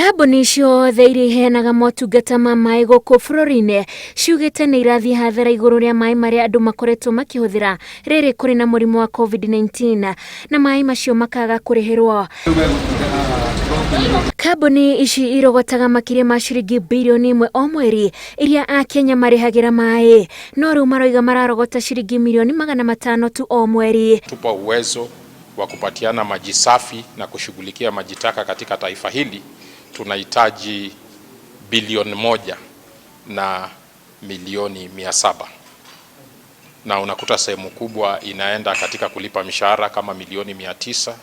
Kambuni ciothe iria iheanaga motungata ma maĩ gũkũ bũrũri-inĩ ciugĩte nĩ irathiĩ hathara igũrũ rĩa maĩ marĩa andũ makoretwo makĩhũthĩra rĩrĩ kũrĩ na mũrimũ wa COVID-19 na maĩ macio makaga kũrĩhĩrwo. Kambuni ici irogotaga makĩria ma ciringi birioni 1 o mweri iria Akenya marĩhagĩra maĩ, no rĩu maroiga mararogota ciringi mirioni 500 tu o mweri. Tupa uwezo wa kupatiana maji safi na kushughulikia maji taka katika taifa hili, tunahitaji bilioni 1 na milioni 700, na unakuta sehemu kubwa inaenda katika kulipa mishahara kama milioni 900,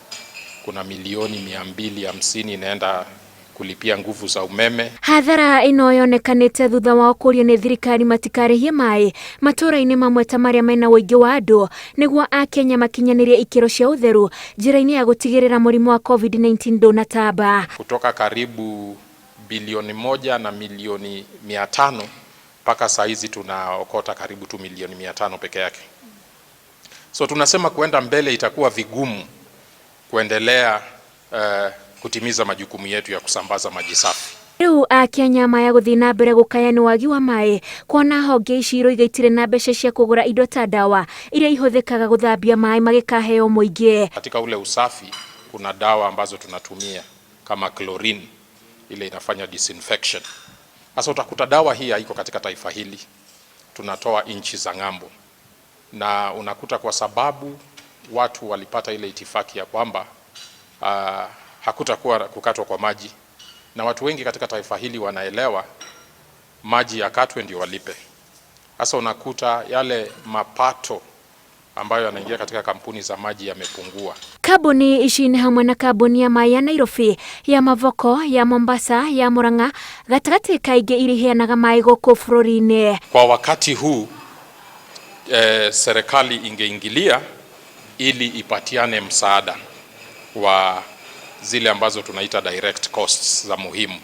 kuna milioni 250 inaenda kulipia nguvu za umeme. Hathara ĩno yonekanĩte thutha wao kũrio nĩ thirikari matikarĩhie maĩ matũra-inĩ mamwe ta marĩa mena ũingĩ wa andũ nĩguo Akenya makinyanĩrie ikĩro cia ũtheru njĩra-inĩ ya gũtigĩrĩra mũrimũ wa COVID-19 ndũnatamba. Kutoka karibu bilioni 1 na milioni 500 mpaka saa hizi tunaokota karibu tu milioni 500 peke yake. So tunasema kuenda mbele itakuwa vigumu kuendelea kutimiza majukumu yetu ya kusambaza maji safi. Rĩu Akenya maya gũthiĩ na mbere gũkaya nĩ wagi wa maĩ kuona honge ici iroiga itirĩ na mbeca cia kũgũra indo ta ndawa iria ihũthĩkaga gũthambia maĩ magĩkaheo mũingĩ. Katika ule usafi kuna dawa ambazo tunatumia kama chlorine, ile inafanya disinfection. Sasa utakuta dawa hii haiko katika taifa hili, tunatoa nchi za ng'ambo, na unakuta kwa sababu watu walipata ile itifaki ya kwamba hakutakuwa kukatwa kwa maji, na watu wengi katika taifa hili wanaelewa maji yakatwe ndio walipe. Sasa unakuta yale mapato ambayo yanaingia katika kampuni za maji yamepungua. Kambuni ici nĩ hamwe na kambuni ya maĩ ya Nairobi, ya Mavoko, ya Mombasa, ya Murang'a gatagatĩ ka ingĩ iria iheanaga maĩ gũkũ bũrũri-inĩ. Kwa wakati huu serikali ingeingilia ili ipatiane msaada wa zile ambazo tunaita direct costs za muhimu,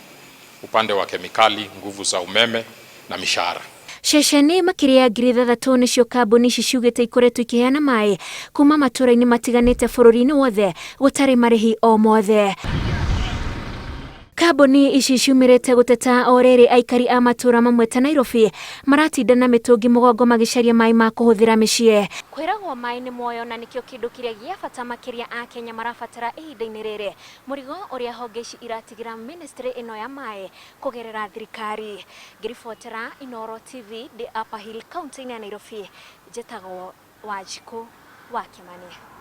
upande wa kemikali, nguvu za umeme na mishahara. Ceceni makĩria ya 6,000 nĩcio kambuni ici ciugĩte ikoretwo ikĩheana maĩ kuma matũra-inĩ matiganĩte bũrũri-inĩ wothe gũtarĩ marĩhi o mothe. Kambuni ici ciumĩrĩte gũteta o rĩrĩ aikari a matũra mamwe ta Nairobi maratinda na mĩtũngi mũgongo magĩcaria maĩ ma kũhũthĩra mĩciĩ. Kwĩragwo maĩ nĩ muoyo na nĩkĩo kĩndũ kĩrĩa gĩa bata makĩria Akenya marabatara ihinda-inĩ rĩrĩ, mũrigo ũrĩa honge ici iratigĩra ministry ĩno ya maĩ kũgerera thirikari. Ngĩribotera Inooro TV ndĩ Upper Hill kaunti-inĩ ya Nairobi, njĩtagwo Wanjikũ wa Kimani.